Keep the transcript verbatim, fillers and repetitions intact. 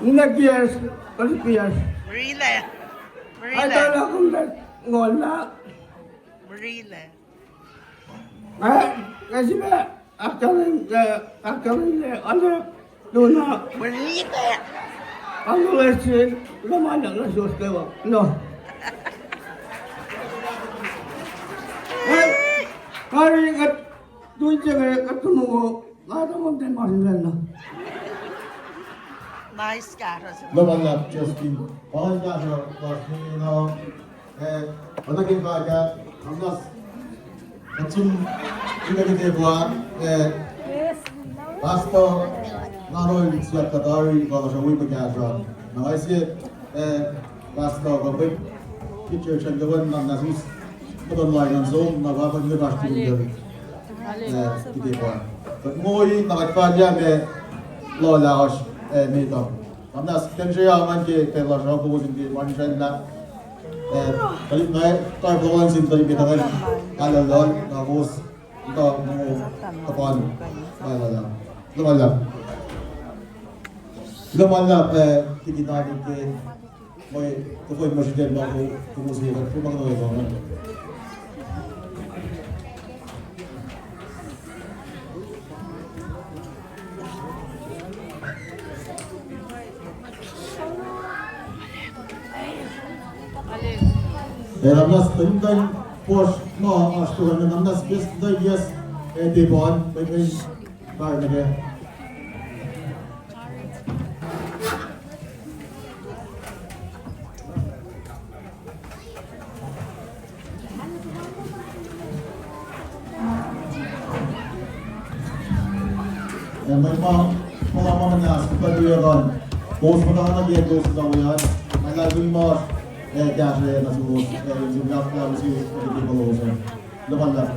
Ninac kiyacsr, tuhlihk kiyacsr. Mrila. Mrila. Aitala kom ta ngol na. Mrila. Nga, nga sifilpac ahkkahlwemye, ahkkahlwemye, ale, luna. Mrila. Congratulations, luhman na suwohs kwewa. No. Eh, kari nga tun se nga, nga tumungo. Nga tuh muhta ma sin lal na. Nice kahsruh. Luhman lap Justin. Paul kahsruh, Justin, you know. Eh, oacna ke fahk ah, amnas. Kuht sun, sun ke tepuan, eh, pastor, nga rol siyuck kuht tari, kuh lasr uh wi pa kahsruh. Na nga se, eh, pastor, kuh mwet picture srihk kuh wen na, na sus, kuht online on Zoom, na pa kuht nge pastor in kuh. Eh, ke tepuan. Kuht ngoi, na kuht fahk ah me, lolah oasr, eh, me tuh. Amnas, kemsreyang an ke pacl lasr uh kowos in ke ma srwaclah. Eh, tuhlihk na, kar fohlohn sin tuhlihk ke tangan. Alolol, na kowos. Ita mo, kapan. Alolol. Luhman lap. Luhman lap, eh, tiki na ke. Mwe, tuhfwelah ma srihke ma ko, kowos in kuht, kuht ma kuht. Eh, amnas, tuhlihk muhtwacn, puhs, ma, oasr tuh, amnas, yes, the yes, eh, tepuan, mwet, mwet, fire, mwet. Eh, mwet ma, ma, ma, ma, na, sipatuyakan. Kowos muhtana ke kowos sa wean. Ma la zun ma, eh, kahsruh na suwos, eh, zun yak la musi, eh, ke kowos. Luhman lap.